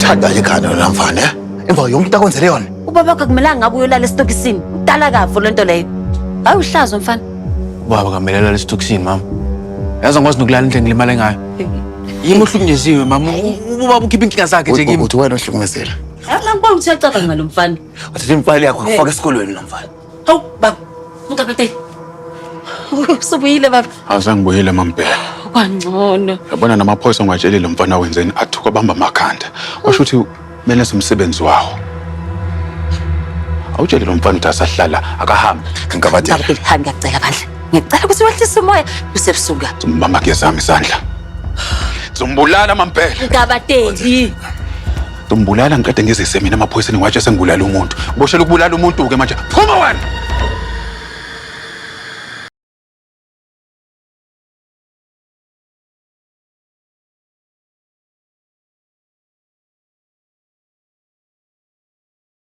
Ushaya kahle ekhanda lona mfana, eh? Emva yonke into akwenzele yona. Ubaba wakho akumelanga ngabe uyolala esitokisini. Udala kafu lento leyo. Hayi uhlazo mfana. Ubaba kamele alale esitokisini mama. Yazi angikwazi nokulala indlela ngilimale ngayo. Yimi ohlukunyeziwe mama. Ubaba ukhipha inkinga zakhe nje kimi. Uthi wena ohlukumezile. Yazi angibona ukuthi uyacabanga lo mfana. Wathatha imfayile yakho wakufaka esikolweni lo mfana. Hawu baba, ungabeteli. Usubuyile baba. Awusangibuyile mampela. Kwangcono. Yabona namaphoyisa ungatshelile mfana wenzeni athuka abamba amakhanda. Washo ukuthi kumele umsebenzi wawo. Awutshele lo mfana ukuthi asahlala akahambe. Ngigabatela. Baba, hayi ngiyacela bandla. Ngiyacela ukuthi wehlise umoya kusebusuku. Mbamba ngezami isandla. Ngizombulala mampela. Ngigabateli. Ngizombulala ngiqede ngizise mina emaphoyiseni ngiwatshe sengibulala umuntu. Uboshela ukubulala umuntu ke manje. Phuma wena.